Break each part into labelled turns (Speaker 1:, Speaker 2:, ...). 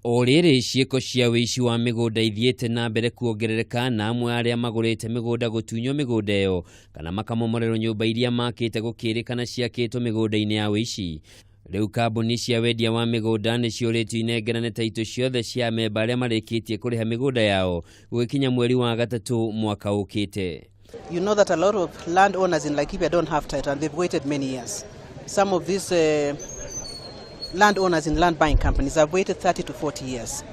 Speaker 1: O rĩrĩ ciĩko cia wĩici wa mĩgũnda ithiĩte na mbere kuongerereka na amwe arĩa magũrĩte mĩgũnda gũtunywo mĩgũnda ĩyo kana makamomorerwo nyũmba iria makĩte gũkĩrĩkana ciakĩtwo mĩgũnda-inĩ ya wĩici. Rĩu kambuni cia wendia wa mĩgũnda nĩ ciũrĩtio inengerane taitũ ciothe cia amemba arĩa marĩkĩtie kũrĩha mĩgũnda yao gũgĩkinya mweri wa gatatũ mwaka ũkĩte.
Speaker 2: You know that a lot of landowners in Laikipia don't have title and they've waited many years. Some of these landowners in land buying companies have waited 30 to 40 years.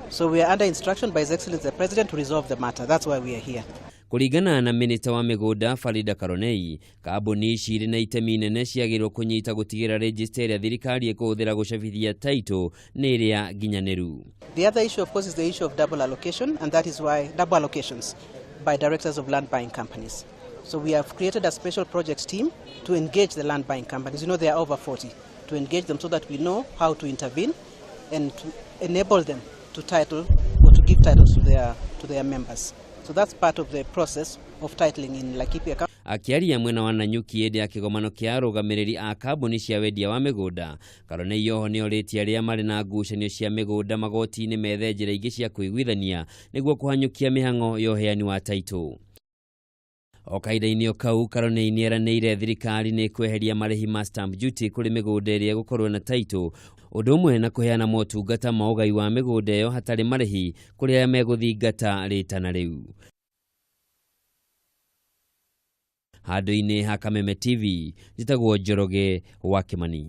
Speaker 2: So we are under instruction by His Excellency the President to resolve the matter. That's why we are here.
Speaker 1: Kũringana na minista wa mĩgũnda Farida Karonei, kambuni ici irĩ na itemi inene ciagĩrĩirwo kũnyita gũtigĩrĩra rejista ĩrĩa thirikari ĩkũhũthĩra gũcabithia taitũ nĩ ĩrĩa nginyanĩru.
Speaker 2: The other issue, of course, is the issue of double allocation, and that is why double allocations by directors of land buying companies. So we have created a special project team to engage the land buying companies. You know, there are over 40, to engage them so that we know how to intervene and to enable them to title or to give titles to their members. So that's part of the process of titling in Laikipia County.
Speaker 1: Akĩaria mwena wa Nanyuki hĩndĩ ya kĩgomano kĩa arũgamĩrĩri a kambuni cia wendia wa mĩgũnda, Karonei oho nĩorĩtie arĩa marĩ na ngucanio cia mĩgũnda magoti-inĩ methe njĩra ingĩ cia kũiguithania nĩguo kũhanyũkia mĩhang'o ya ũheani wa taitũ. O kahinda-inĩ o kau, Karonei nĩeranĩire thirikari nĩ kweheria marĩhi ma stamp duty kũrĩ mĩgũnda ĩrĩa ĩgũkorwo na taitũ, ũndũ ũmwe na kũheana motungata ma ũgai wa mĩgũnda ĩyo hatarĩ marĩhi kũrĩ arĩa megũthingata rĩtana rĩu. Handũ-inĩ ha Kameme TV, njĩtagwo Njoroge wa Kĩmani.